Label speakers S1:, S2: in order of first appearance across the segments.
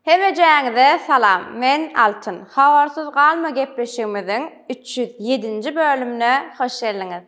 S1: Hemejäňize salam, men Altyn. Habarsyz galma gepleşigimiziň 307-nji bölümine hoş geldiňiz.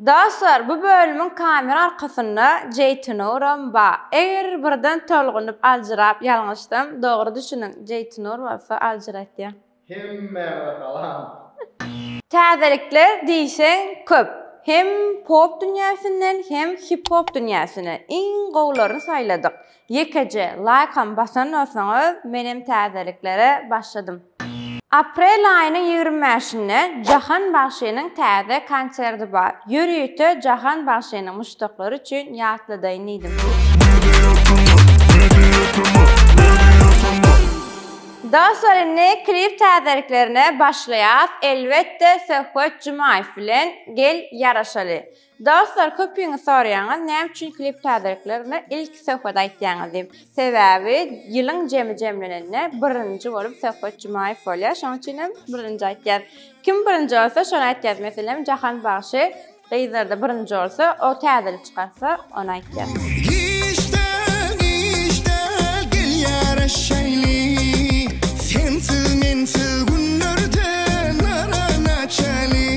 S1: Dostlar, bu bölümiň kamera arkasynda Jeýtinuram bar. Eger birden tolgunyp aljyrap ýalňyşsam, dogry düşüniň, Jeýtinur bolsa aljyratýar.
S2: Hemmäňize salam.
S1: Täzelikler diýseň köp. Hem pop dünýäsinden hem hip-hop dünýäsinden iň gowularyny saýladyk. Ýekeje laýkam basan bolsaňyz menem täzeliklere başladym. Aprel aýynyň 25-inde Jahan bagşynyň täze konserdi bar. Ýörite Jahan bagşynyň muşdaklary üçin ýatladaýyn diýdim. Dostlar indi klip täzeliklerine başlaýas elbetde Söhbet Jumaýew bilen gel ýaraşaly. Dostlar köpüňiz soraýaňyz näme üçin klip täzeliklerine ilki Söhbet aýtýaňyz diýip. Sebäbi ýylyň jemi jemlenende birinji bolup Söhbet Jumaýew bolýar şonuň üçinem birinji aýtýas. Kim birinji bolsa şony aýtýas meselem Jahan bagşy Gyzlarda birinji bolsa o täzelik çykarsa ony aýtýar.
S3: Giç däl, giç däl, gel ýaraşaýly Sensiz mensiz günlerde naran açaly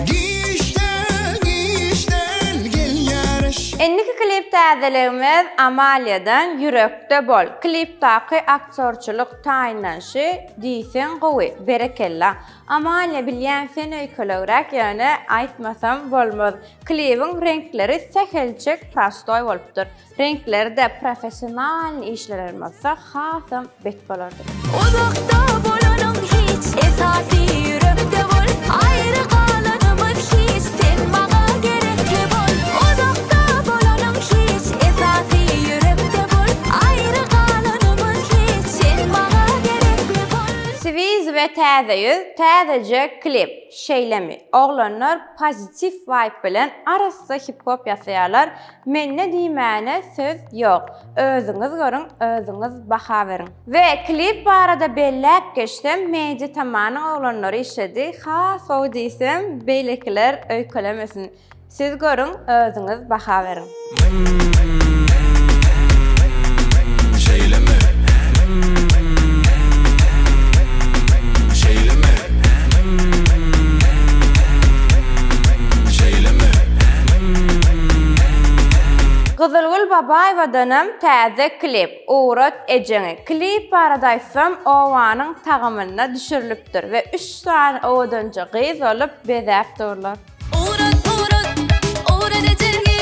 S3: Giç däl, giç däl, gel ýaraş.
S1: Indiki klip täzeligimiz Amaliýadan Ýürekde bol. Klipdaky aktýorçylyk taýynlanyşy diýseň gowy. Berekella. Amaliýa bilýän sen öýkelegräk ýöne aýtmasam bolmaz klibiň reňkleri sähelçek prostoý bolupdyr reňkleri-de professionalnyý işlenen bolsa hasam bet bolardy.
S4: Uzakda bolanyň hiç esasy ýürekde bol aýry galanymyz hiç sen maňa gerekli bol uzakda bolanyň hiç esasy ýürekde bol aýry galanymyz hiç sen maňa gerekli bol.
S1: Swiz we täze ýüz täzeje klip şeýlemi oglanlar pozitiw waýb bilen arassa hip hop ýasaýarlar mende diýmäne söz ýok özüňiz görüň özüňiz baha beriň. We klip barada belläp geçsem Media Tamanyň oglanlary işledi has gowy diýsem beýlekiler öýkelemesin Siz görüň, özüňiz baha beriň.
S3: Şeýlemi? Şeýlemi? Şeýlemi?
S1: Gyzylgül Babaýewadanam täze klip, Ugrat ejeňi. Klip barada aýtsam, obanyň tagamynda düşürilipdir we üç sany owadanja gyz bolup bezäp durlar.
S4: Ugrat, ugrat, ugrat ejeňi,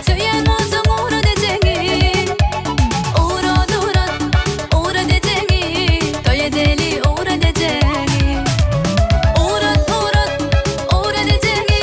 S4: Söýen bolsaň ugrat ejeňi. Ugrat, ugrat, ugrat ejeňi, Toý edeli ugrat ejeňi. Ugrat, ugrat, ugrat ejeňi,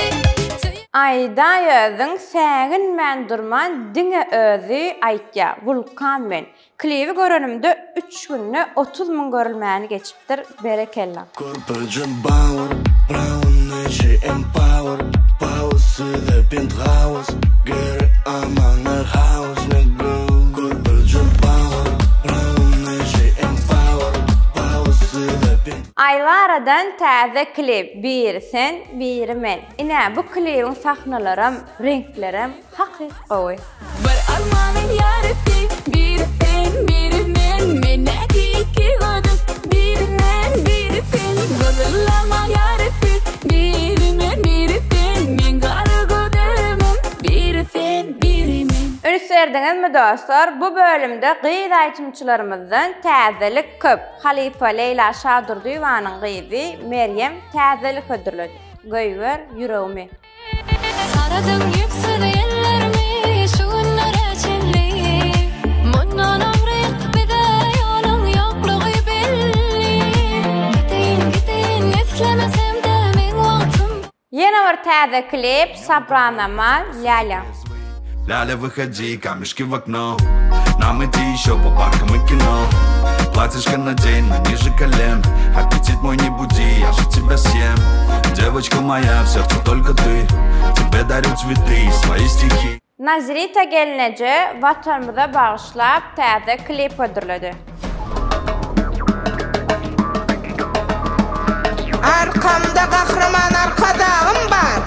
S4: Söýen.
S1: Aýdaý özüň säginmän durman diňe özi aýtýa wulkan men Klibi görenimde üç günde 30 müň görülmäni geçipdir berekella.
S3: Körpeje Bauer, Brown Neşe Empower, Pause-de Penthouse, Geri amana House nigga. Körpeje Bauer, Brown Neşe Empower, Pause-de Penthouse.
S1: Aýlaradan täze klip biri sen biri men ine bu klibiň sahnalaram reňklerem hakyt gowy.
S4: Bir almanyň ýarysy, biri sen, biri men, Mendäki iki gözüň, biri men, biri sen. Gyzyl almaň ýarysy, biri men, biri sen, Meň gara gözümem, biri sen, biri men.
S1: Üns berdiňizmi dostlar bu bölümde gyz aýdymçylarymyzdan täzelik köp. Halypa Leýla Şadurdyýewanyň gyzy Merýem täzelik hödürledi. Göýber ýüregimi.
S4: Saradyň ýüpsüz ellerimi şu günlere çenli Mundan aňryk bize ýoluň ýoklugy belli Gideýin gideýin islemesem-de meň wagtym
S1: Ýene bir täze klip Sabranama Lälä.
S3: Ляля, выходи, камешки в окно Нам идти еще по паркам и кино Платьишко надень, но ниже колен Аппетит мой не буди, я же тебя съем Девочка моя, в сердце только ты Тебе дарю цветы и свои стихи
S1: Nazirita gelneje Watanymyza bagyşlap täze klip hödürledi.
S5: Arkamda Gahryman Arkadagym bar.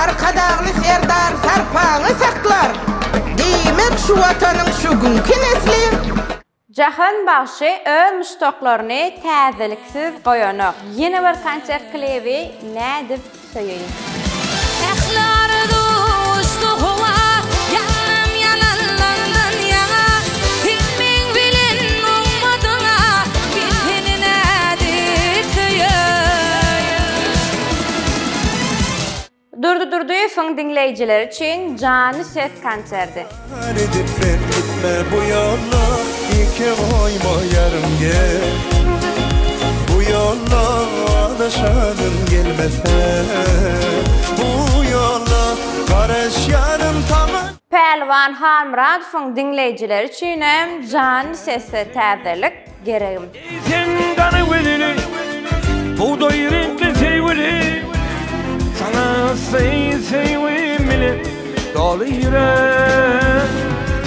S5: Arkadagly Serdar sarpaňy saklar. Diýmek şu Watanyň şu günki nesli.
S1: Jahan bagşy öz muşdaklaryny täzeliksiz goýanok. Ýene bir konsert klibi Nädip söýeýin.
S4: Ähli arzuw uçdy howa, Ýandym ýalanlardan ýaňa, Sen meň bilen oňmadyň-a, Men seni nädip söýeýin.
S1: Durdy Durdyýewiň diňleýjileri üçin Janly ses konserti.
S6: Edip sen gitme bu ýolla Ýeke goýma ýarym gel Bu ýolla azaşadym gelmese Bu ýolla garaşýaryn saňa.
S1: Pälwan Halmyradowyň diňleýjileri üçinem Janly sesde täzelik Geregim.
S7: Eý sen gara gözli, bugdaý reňkli söýgüli, Saňa söý söýgim bilen doly ýürek.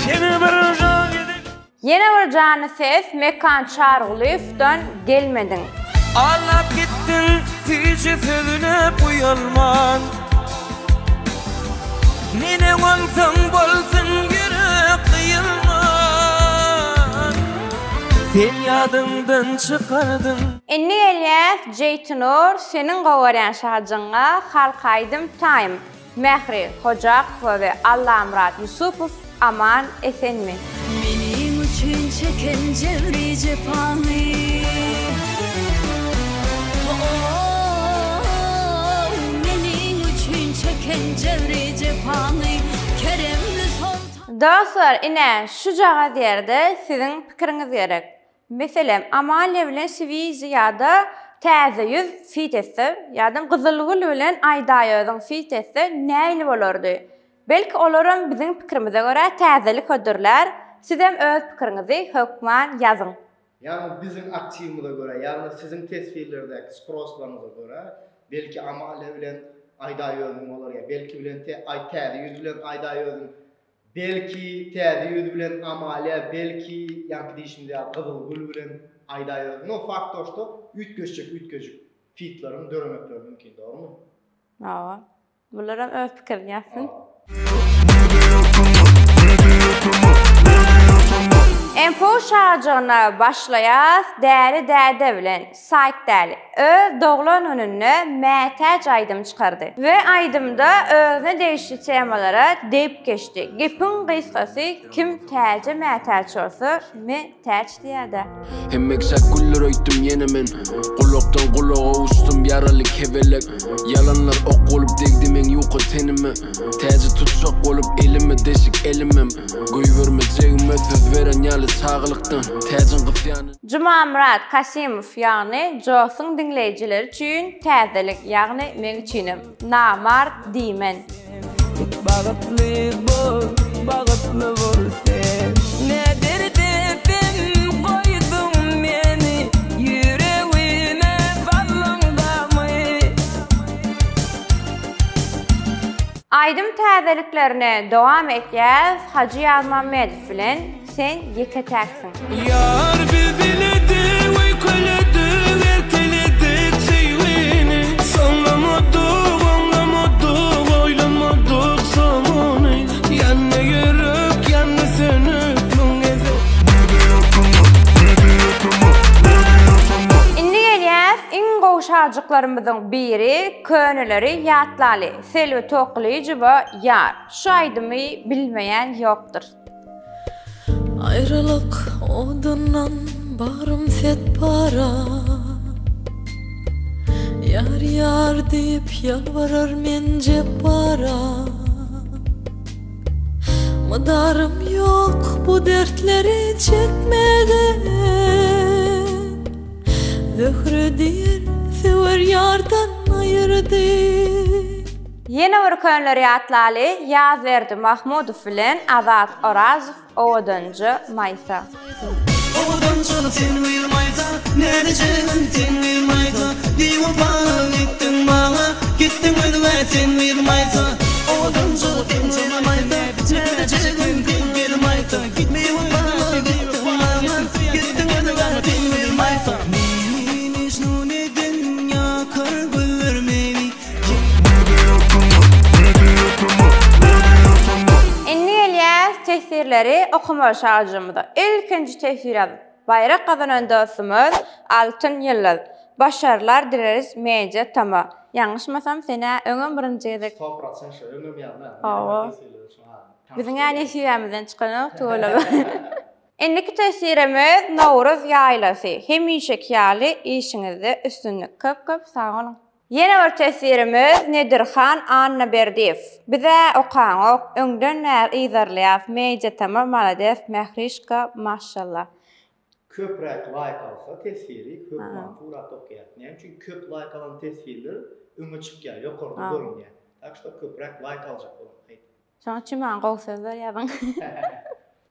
S7: Seni bir jan edip.
S1: Ýene bir janly ses Mekan Çarygulyýewden Gelmediň.
S7: Aldap gitdiň süýji sözüne buýanman. Neneň bolsaň bolsun ýürek gyýylman. Sen ýadyňdan çykardyň.
S1: Indi gelýäs Jeýtinur seniň gowarýan şajyňa halk aýdym time Mähri Hojakowa we Allamyrat Ýusupow Aman esenmi.
S4: Meniň üçin çeken jebri jepaňy Oh, meniň üçin çeken jebri jepaňy Keremli soltan.
S1: Dostlar ine şujagaz ýerde siziň pikiriňiz gerek. Meselem Amalia bilen Swizi ýa-da Täze ýüz feat etse ýa-da Gyzylgül bilen Aýdaýöziň feat etse nähili bolardy? Belki olaram biziň pikirimize görä täzelik hödürlär, sizem öz pikiriňizi hökman ýazyň.
S2: Ýagny biziň aktiwimize görä, ýagny siziň teswirlerdäki sproslaryňyza görä, belki Amalia bilen Aýdaýöziň bolar ýa belki bilen Aý Täze ýüz bilen Aýdaýöziň, belki Täze ýüz bilen Amalia, belki ýaňky diýşimiz ýaly Gyzylgül bilen Aýdaýöziň. No fakt to şto üýtgeşjek üýtgejik fitlaryň döremekleri mümkin, dogrymy?
S1: Hawa. Bularam öz pikirini ýazsyn. MPU şajygyna başlaýas Däli däde bilen Saýk däli öz doglan gününde Mätäç aýdym çykardy we aýdymda özüne degişli temalara degip geçdi. Gepiň gysgasy kim täje mätäç bolsa me täç diýýädä.
S8: Hemmekşek güller öýtdüm ýene men Gulakdan gulaga uçdum ýaraly kebelek Ýalanlar ok bolup degdi meň ýuka tenime Täji tutjak bolup elime deşik elimem Goýbermejegime söz beren ýaly çagalykdan Täjiň gysýany
S1: Jumamyrat Kasymow ýagny Josyň diňleýjileri üçin täzelik ýagny meň üçinem. Namart diýmen.
S7: Bagtly bol, bagtly bol sen. Ne derde sen goýduň meni, Ýüregime saldyň gamy.
S1: Aýdym täzeliklerine dowam etýäs Hajy Ýazmammedow bilen Sen ýeke täksiň.
S7: Ýar biz biledik öýkeledik erkeledik söýgini Soňlamadyk oňlamadyk oýlamadyk soňuny Ýandy ýürek ýandy sönüp müň gezek.
S1: Indi gelýäs iň gowy şajyklarymyzyň biri köneleri ýatlaly Selbi Toklyjowa ýar şu aýdymy bilmeýän ýokdyr.
S4: Aýralyk odundan bagrym set para Ýar ýar diýip ýalbarar men Jepbara Mydarym ýok bu dertleri çekmege Zöhre diýen söwer ýardan aýyrdy.
S1: Ýene bir könleri ýatlaly, Ýazberdi Mahmudow bilen Azat Orazow Owadanja Maýsa.
S6: Owadanja sen gyz Maýsa, Näzijegim sen gyz Maýsa, Biwepalyk etdiň maňa, Gitdiň özgä sen gyz Maýsa. Owadanja sen gyz Maýsa, Näzijegim sen gyz Maýsa, Biwepalyk etdiň maňa, Gitdiň özgä sen gyz Maýsa. Meni mežnun eden ýakar gözler meni.
S1: Indi gelýäs teswirlere. Teswirleri okamaly şajygymyza. Ilkinji teswir ýazyp, baýrak gazanan dostumyz Altyn Ýyldyz. Başarlar dileris Media Tama. Ýalňyşmasam sen-ä öňem birinji gezek.
S2: Sto prosent şo öňem ýazan.
S1: Hawa. Biziň-ä nesibämizden çykanok tüweleme. Indiki teswirimiz Nowruz ýaýlasy. Hemişeki ýaly işiňizde üstünlik. Köp köp sag boluň. Ýene bir teswirimiz Nedirhan Annaberdiýew. Bizä okaňok, öňden bäri yzarlaýas Media Tama malades Mährişka maşşallah.
S2: Köpräk laýk alsa teswiri hökman surat okýas. Näme üçin köp laýk alan teswirler öňe çykýar, ýokarda görünýär. Tak şto köpräk laýk aljak boluň. Haýt.
S1: Şoň üçin maňa gowy sözler ýazyň.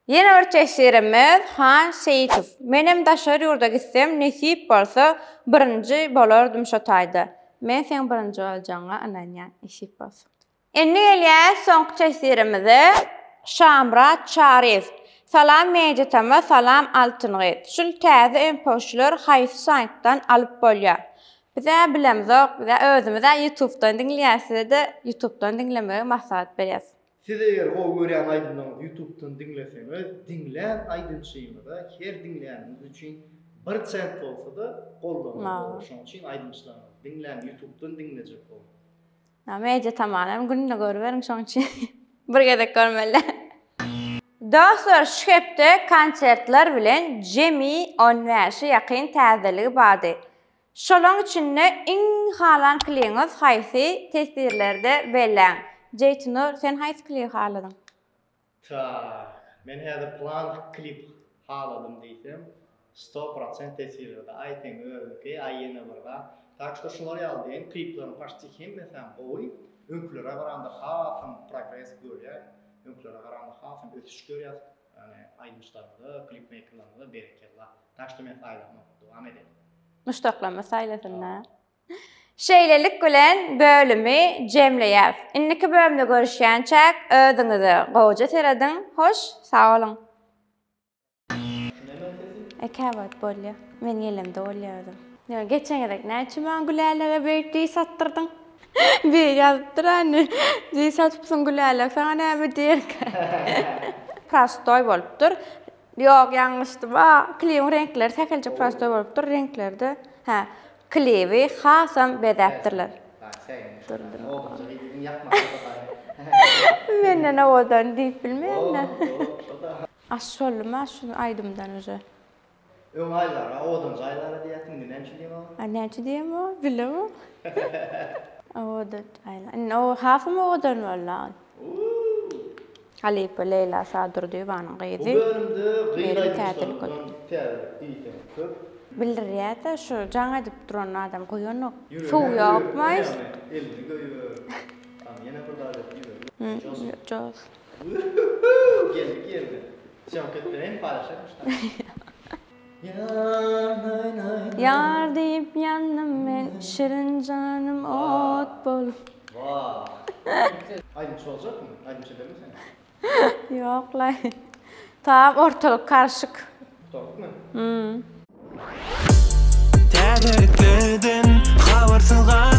S1: Ýene bir teswirimiz Han Seýitow. Menem daşary ýurda gitsem nesip bolsa birinji bolardym şo taýda. Men seň birinji boljagyňa ynanýan nesip bolsa. Indi gelýäs soňky teswirimize Şamyrat Çaryýew. Salam Mediatama salam Altyn gyz. Şul täze mp-şular haýsy saýtdan alyp bolýar? Bizä bilemzok, bizä özümizä ýutubdan diňleýäs, sizede ýutubdan diňlemegi maslahat berýäs.
S2: Siz eger gowy görýän aýdymlaryňyzy ýutubdan diňleseňiz, diňlän aýdymçyňyza her diňläniňiz üçin bir sent bolsa-da goldamak bolar. Şonuň üçin aýdymçylaryňyzy diňläň, ýutubdan diňlejek boluň.
S1: Media tamanam günde görüberiň şoň üçin bir gezek görmeli. Dostlar şu hepde konsertler bilen jemi on bäşe ýakyn täzeligi bardy. Şolaň içinde iň halan kliňiz haýsy teswirlerde belläň. Jeýtinur sen haýsy klibi haladyň?
S2: Tak, men häzir plan klip haladym diýsem, sto prosent teswirlerde aý seň özüňki, aý ýene bir zat. Tak şto şular ýaly diýen klipleriň paçti hemmesem gowy, öňkülere garanda hasam progres görýän, öňkülere garanda hasam ösüş görýäs. Ýagny aýdymçylarymyza, klipmeýkerlerimize berekella. Tak şto men saýlamok. Dowam edeliň.
S1: Muşdaklarymyz saýlasyn-da. Şeýlelik bilen bölümi jemleýäs. Indiki bölümde görüşýänçäk özüňize gowja serediň. Hoş, sag boluň. E käwagt bolýa. Men gelemde bolýa özem. Ýa geçen gezek näme üçin maňa Gülälege beýik diý satdyrdyň? Biri ýazypdyr hany, diý satypsyň Gülälek saňa näme diýerkä? Prostoý bolupdyr. Ýok ýalňyşdym a klibiň reňkleri sähelçe prostoý bolupdyr reňklerde hä klibi hasam bezäpdirler. Menden owadan diýip bilmeýän-dä. Aş boldumy şu aýdymdan uje.
S2: Öň Aýlara, owadanjy Aýlara diýýärsiň, indi näme üçin diýemok?
S1: A näme üçin diýemok, bilemok. Owadan Aýlara. Indi o hasam owadan boldy ol. Halypa Leýla Şadurdyýewanyň gyzy.
S2: Bu bölümde gyz aýdymçylardan täzelik diýseň köp.
S1: Bildirýär-de şu jaň edip duran adam goýanok. Suw ýokmaý.
S2: Elini goýber. Ýene bir zat edip ýüregini.
S1: Jos.
S2: Geldik ýerine. Syýomka edip bereýinmi paýlaşaýynmy şuny?
S1: Ýar diýip ýandym men şirin janym ot bolup.
S2: Wah. Aýdymçy boljakmy? Aýdymçy edermi seni?
S1: Ýoklaý. Tam ortalyk karşyk.
S2: Gutardykmy?
S1: Hmm.
S7: Täzeliklerden habarsyz gal.